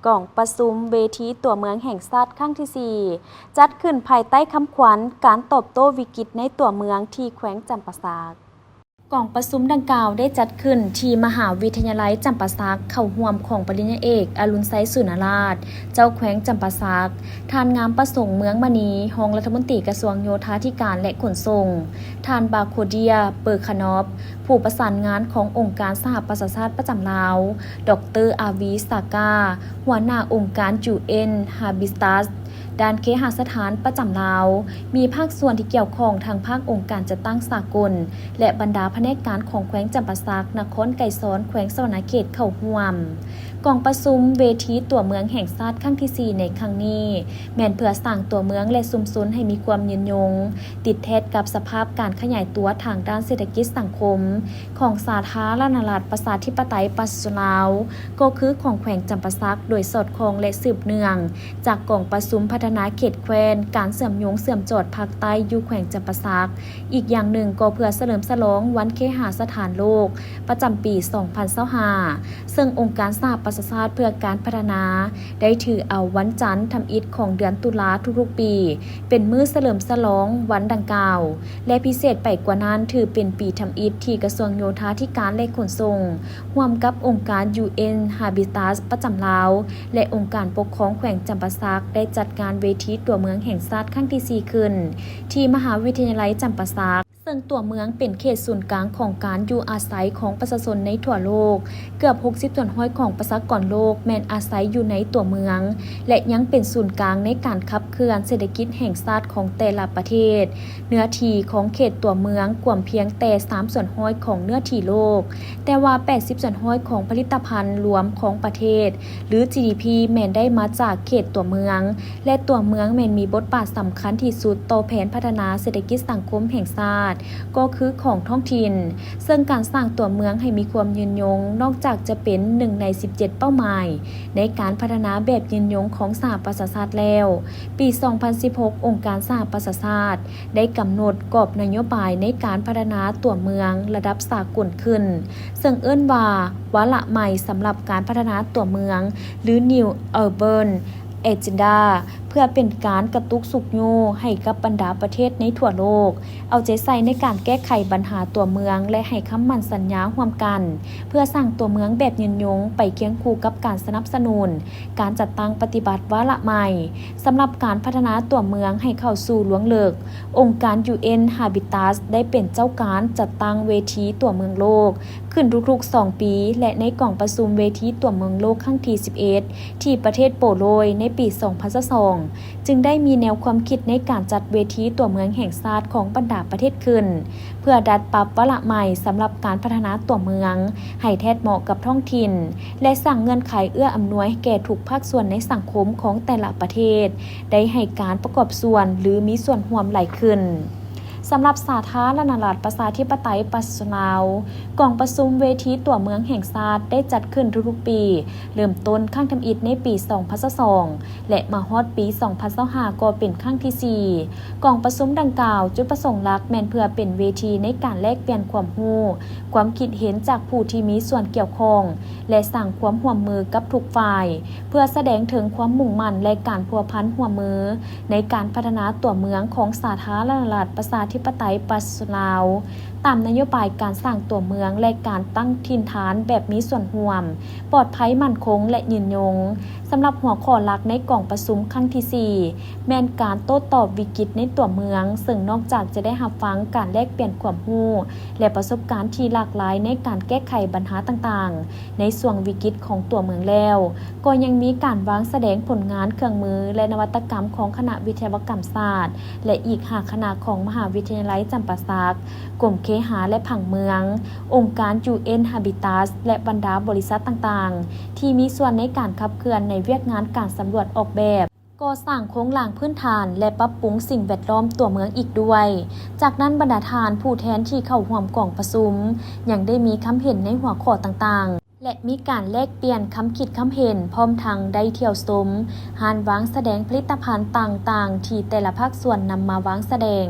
ກອງປະຊຸມເວທີຕົວເມືອງແຫ່ງຊາດຄັ້ງທີສີ່ ຈັດຂຶ້ນພາຍໃຕ້ຄຳຂວັນ ການຕອບໂຕ້ວິກິດໃນຕົວເມືອງ ທີ່ແຂວງຈຳປາສັກ. ກອງປະຊຸມດັ່ງກ່າວໄດ້ຈັດຂຶ້ນທີ່ມະຫາວິທະຍາໄລຈຳປາສັກ, ເຂົ້າຮ່ວມຂອງປະລິນຍາເອກ ອະລຸນໄຊ ສຸນະລາດ ເຈົ້າແຂວງຈຳປາສັກ, ທ່ານ ງາມປະສົງ ເມືອງມະນີ ຮອງລັດຖະມົນຕີກະຊວງໂຍທາທິການ ແລະ ຂົນສົ່ງ, ທ່ານ ບາໂຄເດຍ ເປີຄານອບ ຜູ້ປະສານງານຂອງອົງການສະຫະປະຊາຊາດປະຈຳລາວ, ດອກເຕີ ອາວີ ສາກາ ຫົວໜ້າອົງການ ຢູເອັນ ຮາບິຕັດ ດ້ານເຄຫະສະຖານປະຈຳລາວ, ມີພາກສ່ວນທີ່ກ່ຽວຂ້ອງທັງພາກອົງການຈັດຕັ້ງສາກົນ ແລະ ບັນດາພະແນກການຂອງແຂວງຈຳປາສັກ, ນະຄອນໄກສອນ, ແຂວງສະຫວັນນະເຂດເຂົ້າຮ່ວມ. ກອງປະຊຸມເວທີຕົວເມືອງແຫ່ງຊາດຄັ້ງທີສີ່ໃນຄັ້ງນີ້ ແມ່ນເພື່ອສ້າງຕົວເມືອງ ແລະ ຊຸມຊົນໃຫ້ມີຄວາມຍືນຍົງ, ຕິດແທດກັບສະພາບການຂະຫຍາຍຕົວທາງດ້ານເສດຖະກິດສັງຄົມຂອງສາທາລະນະລັດ ປະຊາທິປະໄຕ ປະຊາຊົນລາວ, ກໍຄືຂອງແຂວງຈຳປາສັກ, ໂດຍສອດຄ່ອງ ແລະ ສືບເນື່ອງຈາກກອງປະຊຸມພັດທະນາເຂດແຄວ້ນ, ການເຊື່ອມໂຍງເຊື່ອມຈອດພາກໃຕ້ຢູ່ແຂວງຈຳປາສັກ. ອີກຢ່າງໜຶ່ງກໍເພື່ອສະເຫຼີມສະຫຼອງວັນເຄຫະສະຖານໂລກ ປະຈຳປີສອງພັນຊາວຫ້າ ເຊິ່ງອົງການສະຫະປະຊາຊາດເພື່ອການພັດທະນາ ໄດ້ຖືເອົາວັນຈັນທຳອິດຂອງເດືອນຕຸລາທຸກໆປີ ເປັນມື້ສະເຫຼີມສະຫຼອງວັນດັ່ງກ່າວ ແລະ ພິເສດໄປກວ່ານັ້ນ ຖືເປັນປີທຳອິດທີ່ກະຊວງໂຍທາທິການ ແລະ ຂົນສົ່ງ ຮ່ວມກັບອົງການ ຢູເອັນ ຮາບິຕັດ ປະຈຳລາວ ແລະ ອົງການປົກຄອງແຂວງຈຳປາສັກ ໄດ້ຈັດງານເວທີຕົວເມືອງແຫ່ງຊາດຄັ້ງທີສີ່ຂຶ້ນ ທີ່ມະຫາວິທະຍາໄລຈຳປາສັກ. ເຊິ່ງຕົວເມືອງເປັນເຂດສູນກາງຂອງການຢູ່ອາໄສຂອງປະຊາຊົນໃນທົ່ວໂລກ. ເກືອບຫົກສິບສ່ວນຮ້ອຍຂອງປະຊາກອນໂລກແມ່ນອາໄສຢູ່ໃນຕົວເມືອງ ແລະ ຍັງເປັນສູນກາງໃນການຂັບເຄື່ອນເສດຖະກິດແຫ່ງຊາດຂອງແຕ່ລະປະເທດ. ເນື້ອທີ່ຂອງເຂດຕົວເມືອງກວມພຽງແຕ່ສາມສ່ວນຮ້ອຍຂອງເນື້ອທີ່ໂລກ, ແຕ່ວ່າແປດສິບສ່ວນຮ້ອຍຂອງຜະລິດຕະພັນລວມຂອງປະເທດ ຫຼື ຈີດີພີ ແມ່ນໄດ້ມາຈາກເຂດຕົວເມືອງ. ແລະ ຕົວເມືອງແມ່ນມີບົດບາດສຳຄັນທີ່ສຸດຕໍ່ແຜນພັດທະນາເສດຖະກິດສັງຄົມແຫ່ງຊາດ ກໍຄືຂອງທ້ອງຖິ່ນ, ເຊິ່ງການສ້າງຕົວເມືອງໃຫ້ມີຄວາມຍືນຍົງ ນອກຈາກຈະເປັນໜຶ່ງໃນສິບເຈັດເປົ້າໝາຍໃນການພັດທະນາແບບຍືນຍົງຂອງສະຫະປະຊາຊາດແລ້ວ, ປີສອງພັນສິບຫົກ ອົງການສະຫະປະຊາຊາດໄດ້ກຳນົດກອບນະໂຍບາຍໃນການພັດທະນາຕົວເມືອງລະດັບສາກົນຂຶ້ນ, ເຊິ່ງເອີ້ນວ່າ ວາລະໃໝ່ສຳລັບການພັດທະນາຕົວເມືອງ ຫຼື New Urban Agenda ເພື່ອເປັນການກະຕຸກຊຸກຍູ້ໃຫ້ກັບບັນດາປະເທດໃນທົ່ວໂລກ ເອົາໃຈໃສ່ໃນການແກ້ໄຂບັນຫາຕົວເມືອງ ແລະ ໃຫ້ຄຳໝັ້ນສັນຍາຮ່ວມກັນ ເພື່ອສ້າງຕົວເມືອງແບບຍືນຍົງ ໄປຄຽງຄູ່ກັບການສະໜັບສະໜູນການຈັດຕັ້ງປະຕິບັດວາລະໃໝ່ ສຳລັບການພັດທະນາຕົວເມືອງໃຫ້ເຂົ້າສູ່ລວງເລິກ. ອົງການ ຢູເອັນ Habitat ໄດ້ເປັນເຈົ້າການຈັດຕັ້ງເວທີຕົວເມືອງໂລກ ຂຶ້ນທຸກໆສອງປີ ແລະ ໃນກອງປະຊຸມເວທີຕົວເມືອງໂລກຄັ້ງທີສິບເອັດ ທີ່ປະເທດໂປໂລຍໃນປີສອງພັນຊາວສອງ ຈຶ່ງໄດ້ມີແນວຄວາມຄິດໃນການຈັດເວທີຕົວເມືອງແຫ່ງຊາດຂອງບັນດາປະເທດຂຶ້ນ ເພື່ອດັດປັບວາລະໃໝ່ສຳລັບການພັດທະນາຕົວເມືອງ ໃຫ້ແທດເໝາະກັບທ້ອງຖິ່ນ ແລະ ສ້າງເງື່ອນໄຂເອື້ອອຳນວຍໃຫ້ແກ່ທຸກພາກສ່ວນໃນສັງຄົມຂອງແຕ່ລະປະເທດ ໄດ້ໃຫ້ການປະກອບສ່ວນ ຫຼື ມີສ່ວນຮ່ວມຫຼາຍຂຶ້ນ. ສຳລັບສາທາລະນະລັດປະຊາທິປະໄຕປະຊາຊົນລາວ, ກອງປະຊຸມເວທີຕົວເມືອງແຫ່ງຊາດໄດ້ຈັດຂຶ້ນທຸກໆປີ, ເລີ່ມຕົ້ນຄັ້ງທຳອິດໃນປີສອງພັນຊາວສອງ ແລະ ມາຮອດປີສອງພັນຊາວຫ້າກໍເປັນຄັ້ງທີສີ່. ກອງປະຊຸມດັ່ງກ່າວ, ຈຸດປະສົງຫຼັກແມ່ນເພື່ອເປັນເວທີໃນການແລກປ່ຽນຄວາມຮູ້, ຄວາມຄິດເຫັນຈາກຜູ້ທີ່ມີສ່ວນກ່ຽວຂ້ອງ ແລະ ສ້າງຄວາມຮ່ວມມືກັບທຸກຝ່າຍ ເພື່ອສະແດງເຖິງຄວາມມຸ່ງໝັ້ນ ແລະ ການພົວພັນຮ່ວມມືໃນການພັດທະນາຕົວເມືອງຂອງສາທາລະນະລັດປະຊາທິປະໄຕປະຊາຊົນລາວ ຕາມນະໂຍບາຍການສ້າງຕົວເມືອງ ແລະ ການຕັ້ງຖິ່ນຖານແບບມີສ່ວນຮ່ວມ, ປອດໄພ, ໝັ້ນຄົງ ແລະ ຍືນຍົງ. ສຳລັບຫົວຂໍ້ຫຼັກໃນກອງປະຊຸມຄັ້ງທີສີ່ ແມ່ນການໂຕ້ຕອບວິກິດໃນຕົວເມືອງ, ເຊິ່ງນອກຈາກຈະໄດ້ຮັບຟັງການແລກປ່ຽນຄວາມຮູ້ ແລະ ປະສົບການທີ່ຫຼາກຫຼາຍໃນການແກ້ໄຂບັນຫາຕ່າງໆ ໃນຊ່ວງວິກິດຂອງຕົວເມືອງແລ້ວ, ກໍຍັງມີການວາງສະແດງຜົນງານເຄື່ອງມື ແລະ ນະວັດຕະກຳຂອງຄະນະວິທະຍາວະກຳສາດ ແລະ ອີກຫ້າຄະນະຂອງມະຫາວິທະຍາໄລຈຳປາສັກ, ກົມເຄຫາ ແລະ ຜັງເມືອງ, ອົງການ ຢູເອັນ Habitat ແລະ ບັນດາບໍລິສັດຕ່າງໆ ທີ່ມີສ່ວນໃນການຂັບເຄື່ອນໃນວຽກງານການສຳຫຼວດອອກແບບ, ກໍ່ສ້າງໂຄງລ່າງພື້ນຖານ ແລະ ປັບປຸງສິ່ງແວດລ້ອມຕົວເມືອງອີກດ້ວຍ. ຈາກນັ້ນ, ບັນດາທ່ານຜູ້ແທນທີ່ເຂົ້າຮ່ວມກອງປະຊຸມ ຍັງໄດ້ມີຄຳເຫັນໃນຫົວຂໍ້ຕ່າງໆ ແລະ ມີການແລກປ່ຽນຄຳຄິດຄຳເຫັນ, ພ້ອມທັງໄດ້ທ່ຽວຊົມຮ້ານວາງສະແດງຜະລິດຕະພັນຕ່າງໆ ທີ່ແຕ່ລະພາກສ່ວນນຳມາວາງສະແດງ.